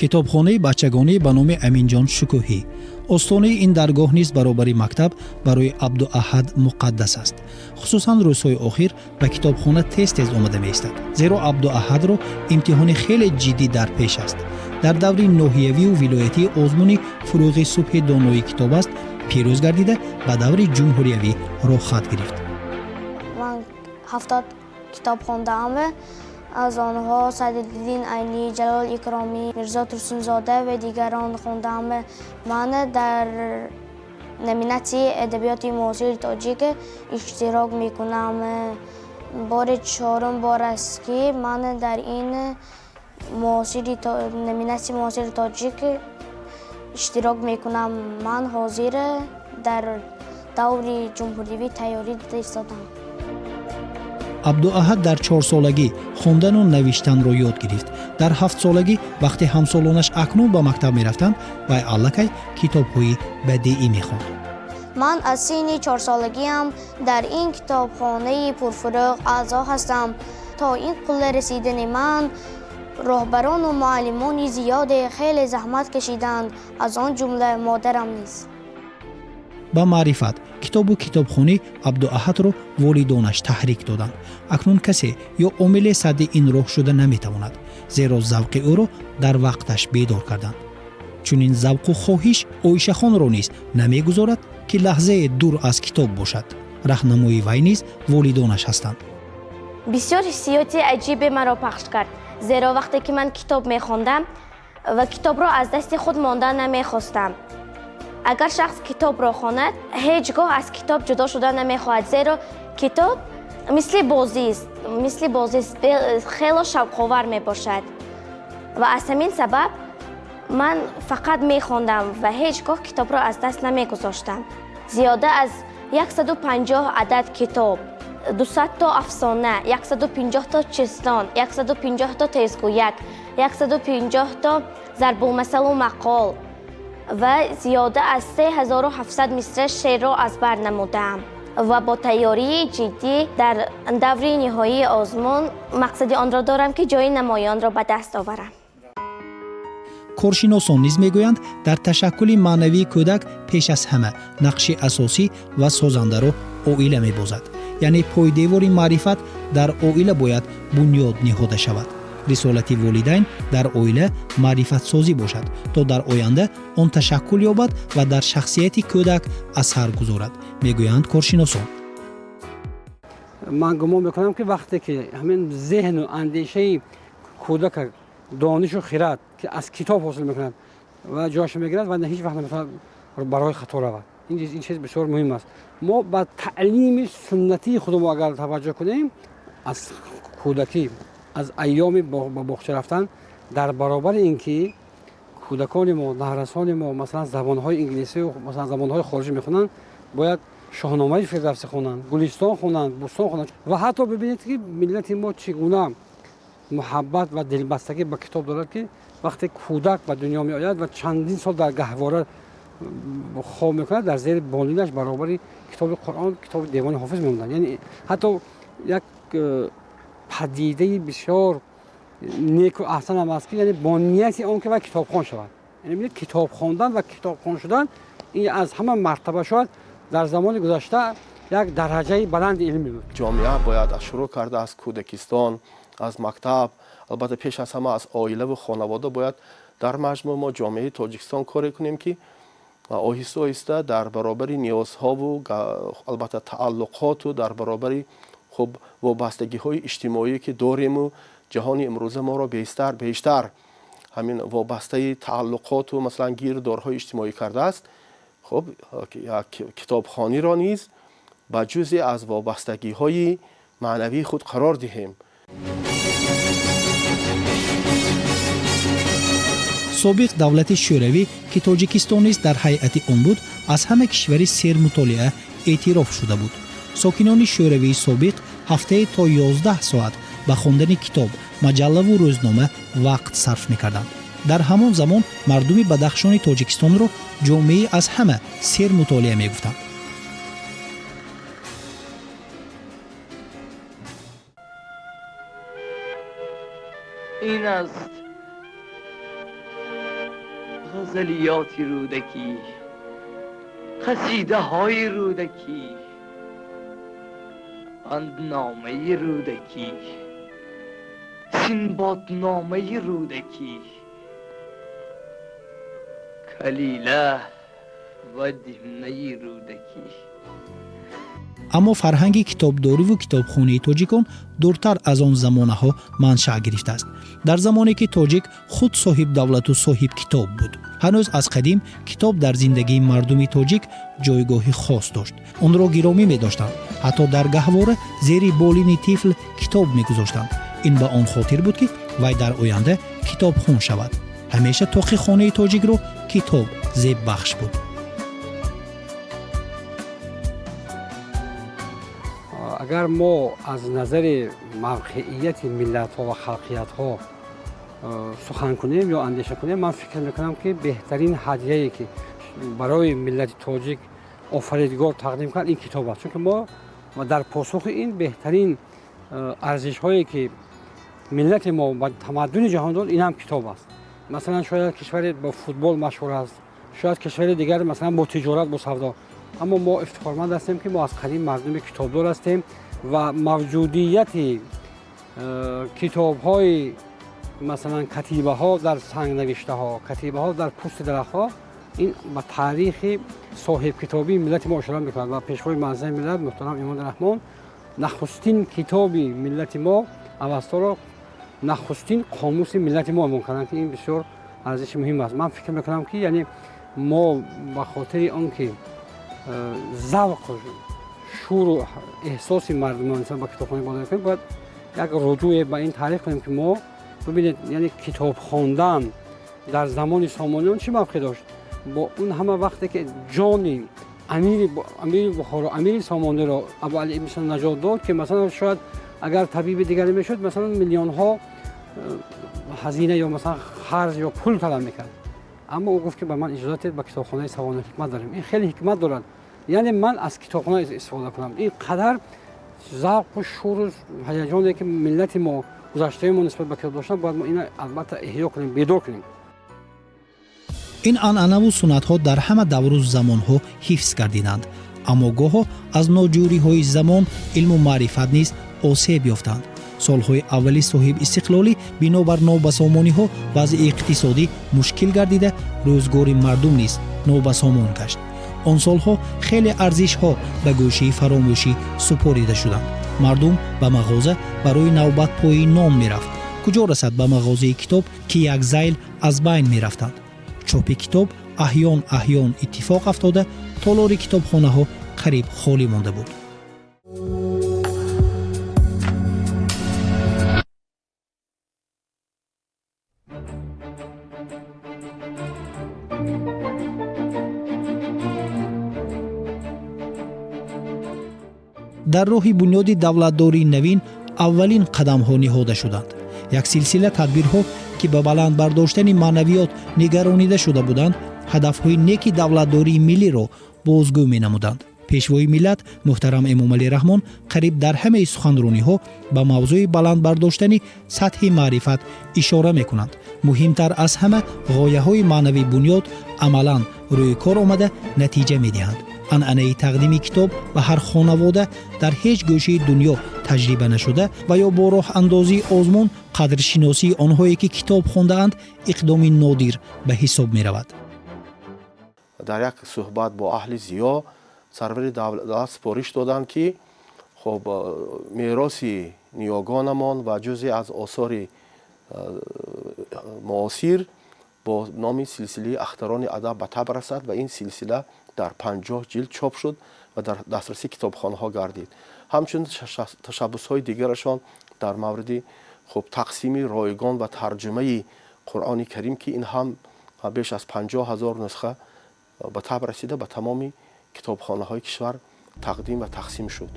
Китобхонаи бачагонӣ ба номи Аминҷон Шукӯҳӣ. Остонаи ин даргоҳ низ баробари мактаб барои Абдуаҳад муқаддас аст. Хусусан рӯзҳои охир ба китобхона тез тез омада меистад, зеро Абдуаҳадро имтиҳони хеле ҷиддӣ дар пеш аст. Дар даври ноҳиявию вилоятии озмуни «Фурӯғи субҳи донои китоб аст» пирӯз гардида, ба даври ҷумҳуриявӣ роҳхат гирифт. Ман 70 китоб хондаам. Аз онҳо Садриддин Айнӣ, Ҷалол Икромӣ, Мирзо Турсунзода ва дигарон хондаам. Ман дар номинатсияи адабиёти муосири тоҷик иштирок мекунам. Бори чорум бор аст, ки ман дар ин номинатсияи муосири тоҷик иштирок мекунам. Ман ҳозир дар даври ҷумҳуривӣ тайёрӣ дида истодам. Абдуаҳад дар 4-солагӣ хондану навиштанро ёд гирифт. Дар 7-солагӣ, вақте ҳамсолонаш акнун ба мактаб мерафтанд, вай аллакай китобҳои бадеӣ мехонд. Ман аз синни 4-солагиам дар ин китобхонаи пурфурӯғ аъзо ҳастам. То ин қулла расидани ман роҳбарону муаллимони зиёде хеле заҳмат кашиданд, аз он ҷумла модарам низ. Ба маърифат, китобу китобхонӣ Абдуаҳадро волидонаш таҳрик доданд. Акнун касе ё омиле садди ин роҳ шуда наметавонад, зеро завқи ӯро дар вақташ бедор карданд. Чунин завқу хоҳиш Оишахонро низ намегузорад, ки лаҳзае дур аз китоб бошад. Раҳнамои вай низ волидонаш ҳастанд. Бисёр ҳиссиёти аҷибе маро пахш кард, зеро вақте ки ман китоб мехондам ва китобро аз дасти худ мондан намехостам. Агар шахс китобро хонад, ҳеҷ гоҳ аз китоб ҷудо шуда намехоҳад, зеро китоб мисли бозист, мисли бозист, хело шавқовар мебошад. Ва аз ҳамин сабаб ман фақат мехондам ва ҳеҷ гоҳ китобро аз даст намегузоштам. Зиёда аз 150 адад китоб, 200 то афсона, 150 то чистон, 150 то тезгӯяк, 150 то зарбулмасалу мақол ва зиёда аз 3700 мисра шеърро аз бар намудаам. Ва бо тайёрии ҷиддӣ дар даври ниҳоии озмун мақсади онро дорам, ки ҷои намоёнро ба даст оварам. Коршиносон низ мегӯянд, дар ташаккули маънавии кӯдак пеш аз ҳама нақши асосӣ ва созандаро оила мебозад. Яъне пойдевори маърифат дар оила бояд бунёд ниҳода шавад. Рисолати волидайн дар оила маърифатсозӣ бошад, то дар оянда он ташаккул ёбад ва дар шахсияти кӯдак асар гузорад, мегӯянд коршиносон. Ман гумон мекунам, ки вақте ки ҳамин зеҳну андешаи кӯдака донишу хирад, ки аз китоб ҳосил мекунад ва ҷояшо мегирад, ва ҳеҷ вақт наметавонад барои хато равад. Ин чиз бисёр муҳим аст. Мо ба таълими суннатии худмо агар таваҷҷӯҳ кунем, аз кӯдакӣ, аз айёми ба боғча рафтан, дар баробари ин ки кӯдакони мо, наврасони мо, масалан, забонҳои инглисию масалан забонҳои хориҷӣ мехонанд, бояд Шоҳномаи Фирдавсӣ хонанд, Гулистон хонанд, Бӯстон хонанд. Ва ҳатто бибинед, ки миллати мо чӣ гуна муҳаббат ва дилбастагӣ ба китоб дорад, ки вақте кӯдак ба дунё меояд ва чандин сол дар гаҳвора хоб мекунад, дар зери болинаш баробари китоби Қуръон китоби Девони Ҳофиз мемонданд. Яъне ҳатто як падидаи бисёр неку аҳсан ҳам аст, ки яъне бо нияти он ки вай китобхон шавад. Яъне бинед, китоб хондан ва китобхон шудан ин аз ҳама мартаба шояд дар замони гузашта як дараҷаи баланди илмӣ буд. Ҷомеа бояд аз шурӯъ карда аз кӯдакистон, аз мактаб, албатта пеш аз ҳама аз оилаву хонавода, бояд дар маҷмӯъ мо ҷомеаи Тоҷикистон коре кунем, ки оҳиста оҳиста дар баробари ниёзҳову албатта тааллуқоту дар баробари хуб вобастагиҳои иҷтимоие, ки дориму ҷаҳони имрӯза моро бештар ҳамин вобастаи тааллуқоту масалан гирдорҳои иҷтимоӣ кардааст, хуб китобхониро низ ба ҷузъе аз вобастагиҳои маънавии худ қарор диҳем. Собиқ давлати Шӯравӣ, ки Тоҷикистон низ дар ҳайати он буд, аз ҳама кишвари сермутолиа эътироф шуда буд. Сокинони Шӯравии собиқ ҳафтае то 11 соат ба хондани китоб, маҷаллаву рӯзнома вақт сарф мекарданд. Дар ҳамон замон мардуми Бадахшони Тоҷикистонро ҷомеаи аз ҳама сермутолиа мегуфтанд. Ин аст. Ғазалиёти Рӯдакӣ, қасидаҳои Рӯдакӣ, пандномаи Рӯдакӣ, Синбодномаи Рӯдакӣ, Калила ва Димнаи Рӯдакӣ. Аммо фарҳанги китобдориву китобхонии тоҷикон дуртар аз он замонаҳо маншаъ гирифтааст. Дар замоне ки тоҷик худ соҳибдавлату соҳибкитоб буд. Ҳанӯз аз қадим китоб дар зиндагии мардуми тоҷик ҷойгоҳи хос дошт. Онро гиромӣ медоштанд. Ҳатто дар гаҳвора зери болини тифл китоб мегузоштанд. Ин ба он хотир буд, ки вай дар оянда китобхун шавад. Ҳамеша тоқи хонаи тоҷикро китоб зеббахш буд. Агар мо аз назари мавқеияти миллатҳо ва халқиятҳо сухан кунем ё андеша кунем, ман фикр мекунам, ки беҳтарин ҳадияе, ки барои миллати тоҷик офаридгор тақдим кард, ин китоб аст. Чунки мо дар посухи ин беҳтарин арзишҳое, ки миллати мо ба тамаддуни ҷаҳон дод, ин ҳам китоб аст. Масалан, шояд кишваре бо футбол машҳур аст, шояд кишвари дигар, масалан, бо тиҷорат, бо савдо, аммо мо ифтихорманд ҳастем, ки мо аз қадим мардуми китобдор ҳастем ва мавҷудияти китобҳои, масалан, катибаҳо дар сангнавиштаҳо, катибаҳо дар пӯсти дарахтҳо, ин ба таърихи соҳибкитобии миллати мо ишора мекунад. Ва пешвои муаззами миллат муҳтарам Эмомалӣ Раҳмон нахустин китоби миллати мо, Авасторо, нахустин қомуси миллати мо эълон карданд, ки ин бисёр арзиши муҳим аст. Ман фикр мекунам, ки яъне мо ба хотири он ки завқу шӯру эҳсоси мардумон нисбат ба китобхонӣ боло кунем, бояд як руҷӯе ба ин таърих кунем, ки мо бибинед, яъне китоб хондан дар замони Сомониён чӣ мавқе дошт. Бо он ҳама вақте ки ҷони амири Бухоро, амири Сомониро Абуали ибни Сино наҷот дод, ки масалан шояд агар табиби дигаре мешуд, масалан, миллионҳо ҳазина ё масалан харҷ ё пул талаб мекард, аммо ӯ гуфт, ки ба ман иҷозат диҳед, ба китобхонаи Савони ҳикмат дарем. Ин хеле ҳикмат дорад, яъне ман аз китобхона истифода кунам. Ин қадар завқу шӯру ҳаяҷоне, ки миллати мо, гузаштаи мо нисбат ба китоб доштан, бояд мо ина албатта эҳё кунем, бедор кунем. Ин анъанаву суннатҳо дар ҳама давру замонҳо ҳифз гардиданд, аммо гоҳо аз ноҷӯриҳои замон илму маърифат низ осеб ёфтанд. Солҳои аввали соҳибистиқлолӣ бинобар нобасомониҳо вазъи иқтисодӣ мушкил гардида, рӯзгори мардум низ нобасомон гашт. Он солҳо хеле арзишҳо ба гӯшаи фаромӯшӣ супорида шуданд. Мардум ба мағоза барои навбатпоии нон мерафт, куҷо расад ба мағозаи китоб, ки як зайл аз байн мерафтанд. Чопи китоб аҳён аҳён иттифоқ афтода, толори китобхонаҳо қариб холӣ монда буд. Дар роҳи бунёди давлатдории навин аввалин қадамҳо ниҳода шуданд. Як силсила тадбирҳо, ки ба баланд бардоштани маънавиёт нигаронида шуда буданд, ҳадафҳои неки давлатдории миллиро бозгӯ менамуданд. Пешвои миллат муҳтарам Эмомалӣ Раҳмон қариб дар ҳамаи суханрониҳо ба мавзӯи баланд бардоштани сатҳи маърифат ишора мекунанд. Муҳимтар аз ҳама, ғояҳои маънавии бунёд амалан рӯи кор омада, натиҷа медиҳанд. Анъанаи тақдими китоб ба ҳар хонавода дар ҳеҷ гӯшаи дунё таҷриба нашуда ва ё бо роҳандозии озмун қадршиносии онҳое, ки китоб хондаанд, иқдоми нодир ба ҳисоб меравад. Дар як суҳбат бо аҳли зиё сарвари давлат супориш доданд, ки хоб мероси ниёгонамон ва ҷузъе аз осори муосир бо номи силсилаи Ахтарони адаб ба таб расад ва ин силсила дар 50 ҷилд чоп шуд ва дар дастраси китобхонаҳо гардид. Ҳамчунин ташаббусҳои дигарашон дар мавриди хуб тақсими ройгон ва тарҷумаи Қуръони Карим, ки ин ҳам беш аз 50 000 нусха ба таб расида, ба тамоми китобхонаҳои кишвар тақдим ва тақсим шуд.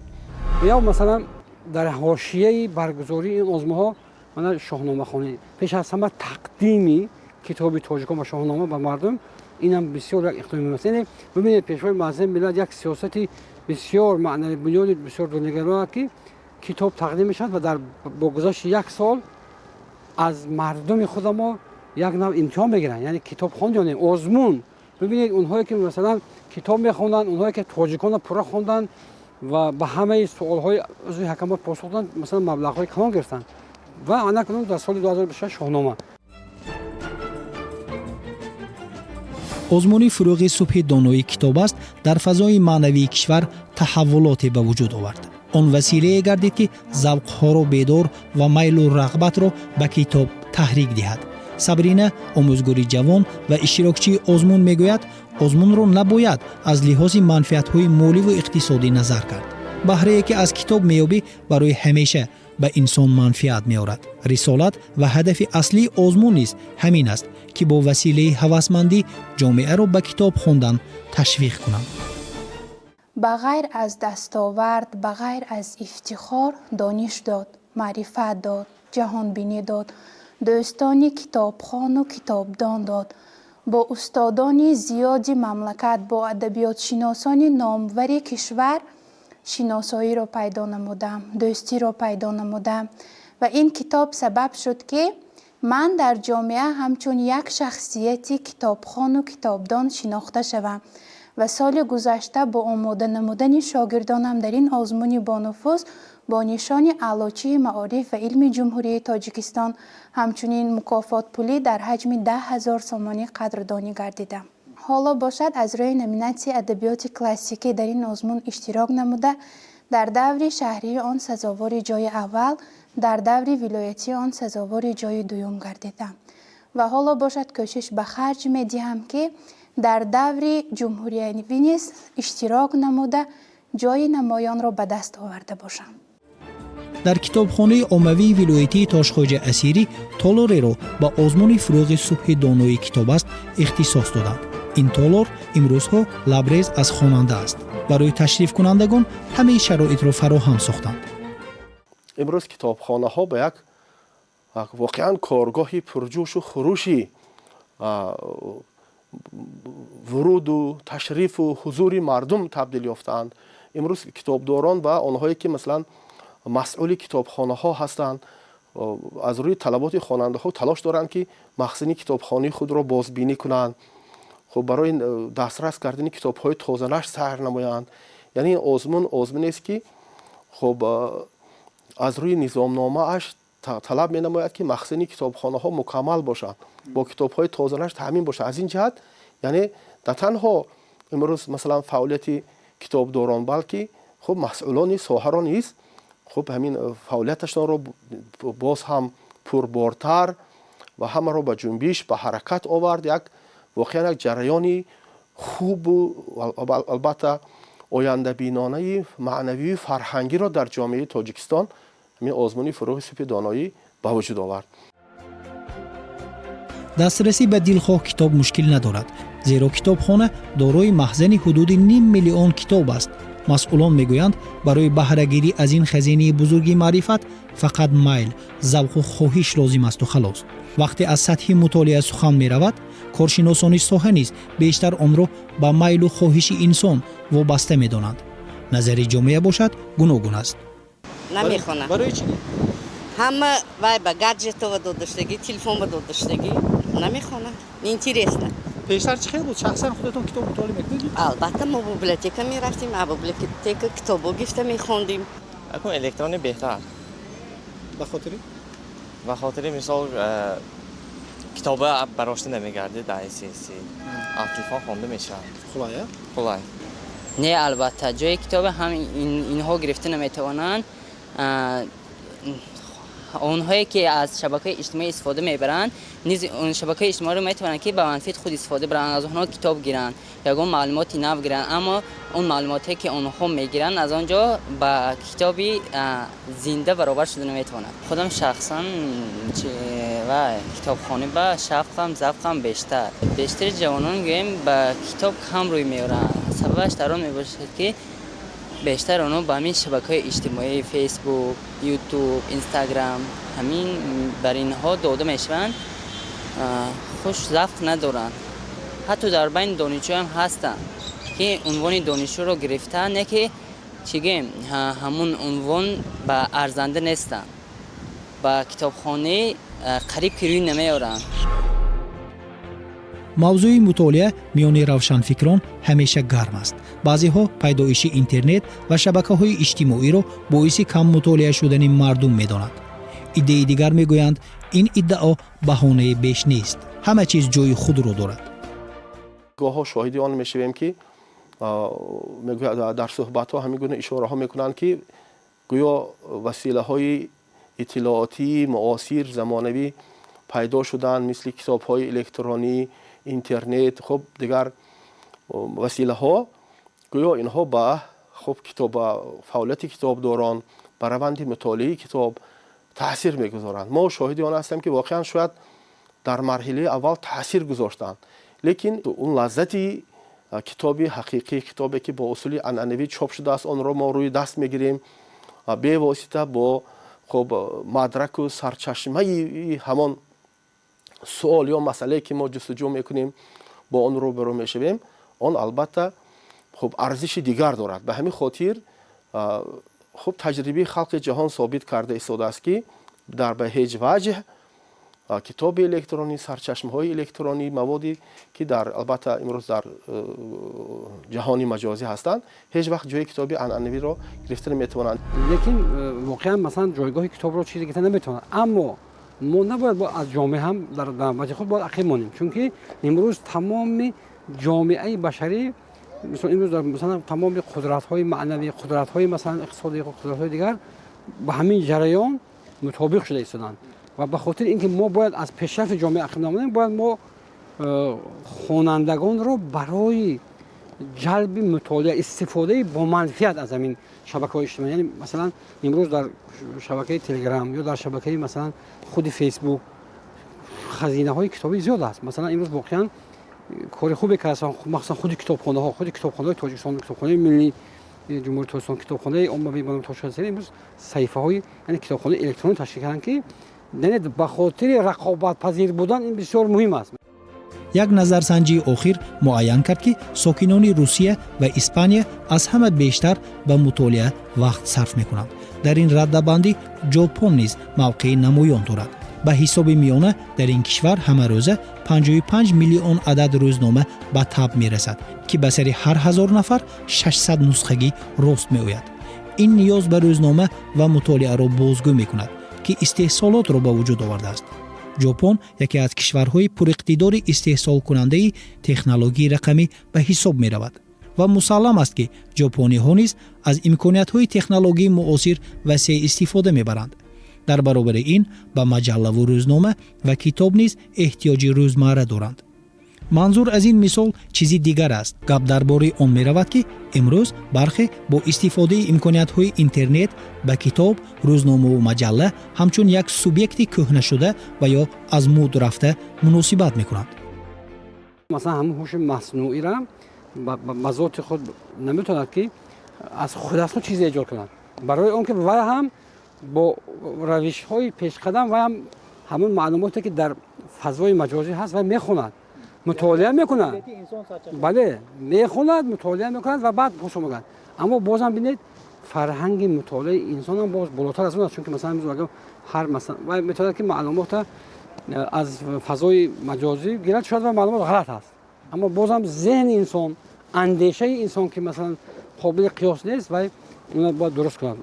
Ё масалан дар ҳошияи баргузории ин озмунҳо, мана шоҳномахонӣ, пеш аз ҳама тақдими китоби тоҷикон ва шоҳнома ба мардум, инам бисёр як иқдоми муҳим аст. Яъне бибинед, пешвои муаззами миллат як сиёсати бисёр маънавӣ, бунёди бисёр дурнигароа, ки китоб тақдим мешавад ва дар бо гузашти як сол аз мардуми худамо. Як нав имтиҳон мегиранд, яъне китоб хонд ё не, озмун. Бибинед, онҳое ки, масалан, китоб мехонданд, онҳое ки тоҷиконро пурра хонданд ва ба ҳамаи суолҳои узви ҳакамот посух доданд, масалан, маблағҳои калон гирифтанд. Ва анакунун дар соли 2026 Шоҳнома. Озмуни «Фурӯғи субҳи донои китоб аст» дар фазои маънавии кишвар таҳаввулоте ба вуҷуд овард. Он василае гардид, ки завқҳоро бедор ва майлу рағбатро ба китоб таҳрик диҳад. Сабрина, омӯзгори ҷавон ва иштирокчии озмун, мегӯяд, озмунро набояд аз лиҳози манфиатҳои моливу иқтисодӣ назар кард. Баҳрае ки аз китоб меёбӣ, барои ҳамеша ба инсон манфиат меорад. Рисолат ва ҳадафи аслии озмун низ ҳамин аст, ки бо василаи ҳавасмандӣ ҷомеаро ба китоб хондан ташвиқ кунанд. Ба ғайр аз дастовард, ба ғайр аз ифтихор, дониш дод, маърифат дод, ҷаҳонбинӣ дод, дӯстони китобхону китобдон дод. Бо устодони зиёди мамлакат, бо адабиётшиносони номвари кишвар шиносоиро пайдо намудам, дӯстиро пайдо намудам. Ва ин китоб сабаб шуд, ки ман дар ҷомеа ҳамчун як шахсияти китобхону китобдон шинохта шавам. Ва соли гузашта бо омода намудани шогирдонам дар ин озмуни бонуфуз бо нишони Аълочии маориф ва илми Ҷумҳурии Тоҷикистон, ҳамчунин мукофотпулӣ дар ҳаҷми 10 000 сомонӣ қадрдонӣ гардидам. Ҳоло бошад, аз рӯи номинатсияи адабиёти классикӣ дар ин озмун иштирок намуда, дар даври шаҳрии он сазовори ҷои аввал, дар даври вилоятии он сазовори ҷои дуюм гардидам. Ва ҳоло бошад, кӯшиш ба харҷ медиҳам, ки дар даври ҷумҳуриявӣ низ иштирок намуда, ҷои намоёнро ба даст оварда бошам. Дар китобхонаи оммавии вилоятии Тошхоҷа Асирӣ толореро ба озмуни «Фурӯғи субҳи донои китоб аст» ихтисос доданд. Ин толор имрӯзҳо лабрез аз хонанда аст. Барои ташрифкунандагон ҳамаи шароитро фароҳам сохтанд. Имрӯз китобхонаҳо ба як воқеан коргоҳи пурҷӯшу хурӯши вуруду ташрифу ҳузури мардум табдил ёфтаанд. Имрӯз китобдорон ва онҳое ки, масалан, масъули китобхонаҳо ҳастанд, аз рӯи талаботи хонандаҳо талош доранд, ки махзани китобхонаи худро бозбинӣ кунанд, хуб, барои дастрас кардани китобҳои тозанашр сайр намоянд. Яъне ин озмун озмунест, ки, хуб, аз рӯи низомномааш талаб менамояд, ки махзани китобхонаҳо мукаммал бошанд, бо китобҳои тозанашр таъмин бошад. Аз ин ҷиҳат, яъне, на танҳо имрӯз, масалан, фаъолияти китобдорон, балки, хуб, масъулони соҳаро низ, хуб, ҳамин фаъолияташонро боз ҳам пурбортар ва ҳамаро ба ҷунбиш, ба ҳаракат овард. Як воқеан як ҷараёни хубу, албатта, ояндабинонаи маънавию фарҳангиро дар ҷомеаи Тоҷикистон ҳамин озмуни «Фурӯғи субҳи доноӣ» ба вуҷуд овард. Дастрасӣ ба дилхоҳ китоб мушкил надорад, зеро китобхона дорои маҳзани ҳудуди ним миллион китоб аст. Масъулон мегӯянд, барои баҳрагирӣ аз ин хазинаи бузурги маърифат фақат майл, завқу хоҳиш лозим асту халос. Вақте аз сатҳи мутолиа сухан меравад, коршиносони соҳа низ бештар онро ба майлу хоҳиши инсон вобаста медонанд. Назари ҷомеа бошад, гуногун аст. Намехонам. Барои чӣ? Ҳама вай ба гаджетова додаштагӣ, телефон ба додаштагӣ, намехонам, неинтересно. Пештар чӣ хел буд? Шахсан худатон китоб мутолиа мекунед? Албатта, мо библиотека мерафтем, а библиотека китобо гирифта мехондем. Акун электронӣ беҳтар. Ба хотири? Ба хотири, мисол, китоба барошта намегардид, айсиси аз телефон хонда мешавад. Хулай, а? Хулай. Не, албатта, ҷои китоба ҳам инҳо гирифта наметавонанд. Онҳое ки аз шабакаи иҷтимоӣ истифода мебаранд низ шабакаи иҷтимоиро метавонанд ки ба манфиати худ истифода баранд, аз онҳо китоб гиранд, ягон маълумоти нав гиранд, аммо он маълумоте ки онҳо мегиранд аз он ҷо ба китоби зинда баробар шуда наметавонад. Худам шахсан вай китобхонӣ ба шавқам, завқам бештар. Бештари ҷавонон, гӯем, ба китоб кам рӯй меоранд. Сабабаш дар он мебошад, ки бештар онҳо ба ҳамин шабакаҳои иҷтимоӣ, Фейсбук, Ютуб, Инстаграм, ҳамин бар инҳо дода мешаванд, хуш завқ надоранд. Ҳатто дар байни донишҷӯям ҳастанд, ки унвони донишҷӯро гирифтаанд, не ки чӣ гӯем, ҳамун унвон ба арзанда нестанд, ба китобхонӣ қариб ки рӯй намеоранд. Мавзӯи мутолиа миёни равшанфикрон ҳамеша гарм аст. Баъзеҳо пайдоиши интернет ва шабакаҳои иҷтимоиро боиси каммутолиа шудани мардум медонанд. Иддаи дигар мегӯянд, ин иддао баҳонае беш нест, ҳама чиз ҷои худро дорад. Гоҳҳо шоҳиди он мешавем, ки дар суҳбатҳо ҳамин гуна ишораҳо мекунанд, ки гӯё василаҳои иттилоотии муосир, замонавӣ пайдо шуданд, мисли китобҳои электронӣ, интернет, хуб, дигар василаҳо, гӯё инҳо ба, хуб, китоб, ба фаъолияти китобдорон, ба раванди мутолиаи китоб таъсир мегузоранд. Мо шоҳиди он ҳастем, ки воқеан шояд дар марҳилаи аввал таъсир гузоштанд, лекин он лаззати китоби ҳақиқӣ, китобе ки бо усули анъанавӣ чоп шудааст, онро мо рӯи даст мегирем, бевосита бо, хуб, мадраку сарчашмаи ҳамон суол ё масъалае, ки мо ҷустуҷӯ мекунем, бо он рӯбарӯ мешавем, он албатта, хуб, арзиши дигар дорад. Ба ҳамин хотир, хуб, таҷрибаи халқи ҷаҳон собит карда истодааст, ки дар ба ҳеҷ ваҷҳ китоби электронӣ, сарчашмаҳои электронӣ, маводе ки дар, албатта, имрӯз дар ҷаҳони маҷозӣ ҳастанд, ҳеҷ вақт ҷои китоби анъанавиро гирифта наметавонанд. Лекин воқеан, масалан, ҷойгоҳи китобро чизе гирифта наметавонад, аммо мо набояд аз ҷомеа ҳам дар навбати худ бояд ақиб монем, чунки имрӯз тамоми ҷомеаи башарӣ, мисол, имрӯз масалан тамоми қудратҳои маънавӣ, қудратҳои, масалан, иқтисодӣ, қудратҳои дигар ба ҳамин ҷараён мутобиқ шуда истоданд. Ва ба хотири ин ки мо бояд аз пешрафти ҷомеа ақиб намонем, бояд мо хонандагонро барои ҷалби мутолиа, истифодаи боманфиат аз ҳамин шабакаҳои иҷтимоӣ, яъне масалан имрӯз дар шабакаи Телеграм ё дар шабакаи, масалан, худи Фейсбук хазинаҳои китобӣ зиёд аст. Масалан, имрӯз воқеан кори хубе кардастанд, махсусан худи китобхонаҳо, худи китобхонаҳои Тоҷикистон, китобхонаи миллии Ҷумҳурии Тоҷикистон, китобхонаи оммавӣ ба номи Тоҷикистон имрӯз саҳифаҳои, яъне китобхонаи электронӣ ташкил карданд, ки яъне ба хотири рақобатпазир будан ин бисёр муҳим аст. Як назарсанҷии охир муайян кард, ки сокинони Русия ва Испания аз ҳама бештар ба мутолиа вақт сарф мекунанд. Дар ин раддабандӣ Ҷопон низ мавқеи намоён дорад. Ба ҳисоби миёна дар ин кишвар ҳамарӯза 55 миллион адад рӯзнома ба таб мерасад, ки ба сари ҳар 1000 нафар 600 нусхагӣ рост меояд. Ин ниёз ба рӯзнома ва мутолиаро бозгӯ мекунад, ки истеҳсолотро ба вуҷуд овардааст. Ҷопон яке аз кишварҳои пуриқтидори истеҳсолкунандаи технологияи рақамӣ ба ҳисоб меравад ва мусаллам аст, ки ҷопониҳо низ аз имкониятҳои технологияи муосир васеъ истифода мебаранд. Дар баробари ин ба маҷаллаву рӯзнома ва китоб низ эҳтиёҷи рӯзмарра доранд. Манзур аз ин мисол чизи дигар аст. Гап дар бораи он меравад, ки имрӯз бархе бо истифодаи имкониятҳои интернет ба китоб, рӯзномаву маҷалла ҳамчун як субъекти кӯҳнашуда ва ё аз муд рафта муносибат мекунанд. Масалан, ҳамун ҳуши маснуира ба зоти худ наметавонад, ки аз худ аз худ чизе эҷод кунад, барои он ки вай ҳам бо равишҳои пешқадам, вай ҳам ҳамун маълумоте, ки дар фазои маҷозӣ ҳаст, вай мехонад, мутолиа мекунад, бале, мехонад, мутолиа мекунад ва баъд посух мекунад. Аммо бозам бинед, фарҳанги мутолиаи инсонам боз болотар аз он аст, чунки масалан ҳар, масалан, вай метавонад, ки маълумота аз фазои маҷозӣ гирад, шояд вай маълумот ғалат аст, аммо бозам зеҳни инсон, андешаи инсон, ки масалан қобили қиёс нест, вай уна бояд дуруст кунад.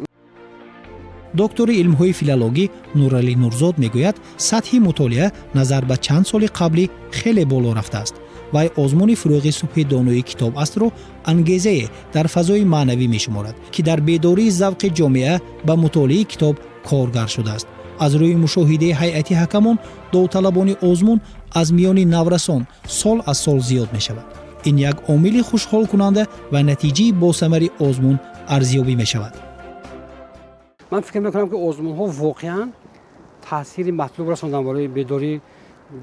Доктори илмҳои филологӣ Нуралӣ Нурзод мегӯяд, сатҳи мутолиа назар ба чанд соли қаблӣ хеле боло рафтааст. Вай озмуни «Фурӯғи субҳи донои китоб астро» ангезае дар фазои маънавӣ мешуморад, ки дар бедории завқи ҷомеа ба мутолиаи китоб коргар шудааст. Аз рӯи мушоҳидаи ҳайати ҳакамон, довталабони озмун аз миёни наврасон сол аз сол зиёд мешавад. Ин як омили хушҳолкунанда ва натиҷаи босамари озмун арзёбӣ мешавад. Ман фикр мекунам, ки озмунҳо воқеан таъсири матлуб расонданд барои бедории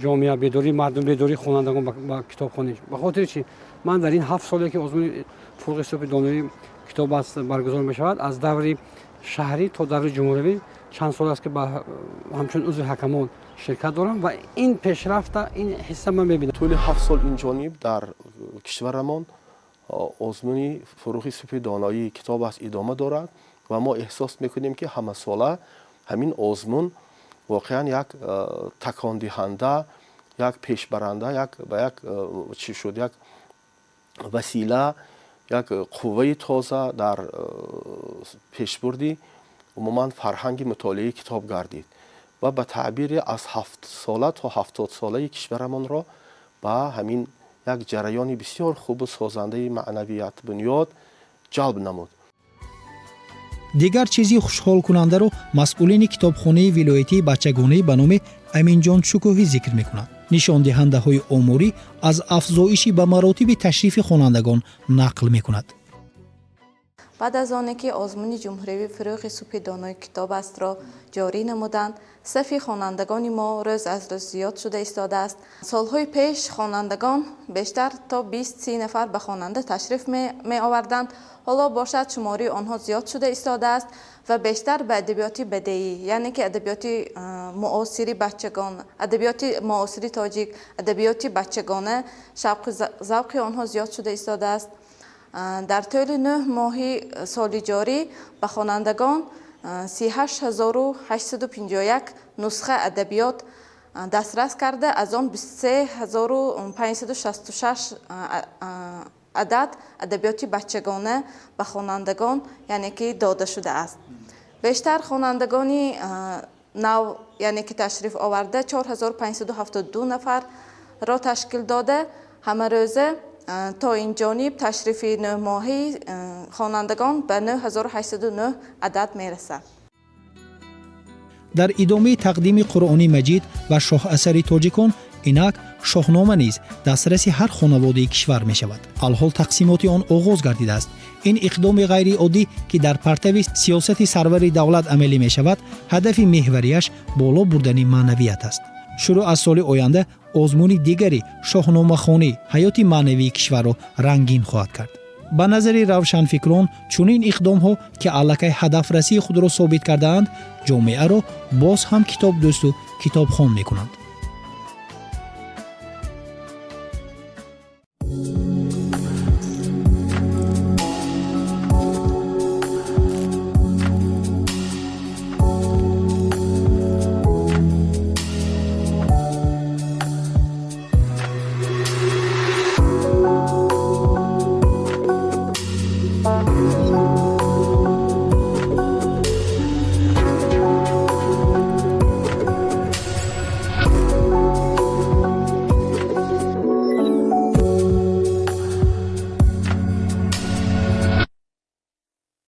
ҷомеа, бедории мардум, бедории хонандагон ба китобхонӣ. Ба хотири чи? Ман дар ин 7 соле, ки озмуни «Фурӯғи субҳи донои китоб аст» баргузор мешавад, аз даври шаҳрӣ то даври ҷумҳуриявӣ, чанд сол аст, ки ҳамчун узви ҳакамон ширкат дорам ва ин пешрафта, ин ҳисса ман мебинам. Тӯли 7 сол инҷониб дар кишварамон озмуни «Фурӯғи субҳи доноии китоб аст» идома дорад ва мо эҳсос мекунем, ки ҳамасола ҳамин озмун воқеан як такондиҳанда, Як пешбаранда, як ба як чӣ шуд, як васила, як қувваи тоза дар пешбурди умуман фарҳанги мутолиаи китоб гардид ва ба таъбири аз 7-сола то 70-солаи кишварамонро ба ҳамин як ҷараёни бисёр хубу созандаи маънавиятбунёд ҷалб намуд. Дигар чизи хушҳолкунандаро масъулини китобхонаи вилоятии бачагонӣ ба номи Аминҷон Шукӯҳӣ зикр мекунанд. Нишондиҳандаҳои оморӣ аз афзоиши ба маротиби ташрифи хонандагон нақл мекунад. Баъд аз оне ки озмуни ҷумҳуриявии «Фурӯғи субҳи донои китоб астро» ҷорӣ намуданд, сафи хонандагони мо рӯз аз рӯз зиёд шуда истодааст. Солҳои пеш хонандагон бештар то 20-30 нафар ба хонанда ташриф меоварданд. Ҳоло бошад, шумории онҳо зиёд шуда истодааст ва бештар ба адабиёти бадеӣ, яъне ки адабиёти муосири бачагон, адабиёти муосири тоҷик, адабиёти бачагона шавқу завқи онҳо зиёд шуда истодааст. Дар тӯли 9 моҳи соли ҷорӣ ба хонандагон 38 851 нусха адабиёт дастрас карда, аз он 23 566 адад адабиёти бачагона ба хонандагон, яъне ки, дода шудааст. Бештар хонандагони нав, яъне ки ташриф оварда, 4572 нафарро ташкил дода. Ҳамарӯза то ин ҷониб ташрифи нӯҳмоҳаи хонандагон ба 9809 адад мерасад. Дар идомаи тақдими Қуръони Маҷид ва шоҳасари тоҷикон, инак Шоҳнома низ дастраси ҳар хонаводаи кишвар мешавад. Алҳол тақсимоти он оғоз гардидааст. Ин иқдоми ғайриоддӣ, ки дар партави сиёсати сарвари давлат амалӣ мешавад, ҳадафи меҳварияш боло бурдани маънавият аст. Шурӯъ аз соли оянда озмуни дигари шоҳномахонӣ ҳаёти маънавии кишварро рангин хоҳад кард. Ба назари равшанфикрон, чунин иқдомҳо, ки аллакай ҳадафрасии худро собит кардаанд, ҷомеаро боз ҳам китобдӯсту китобхон мекунанд.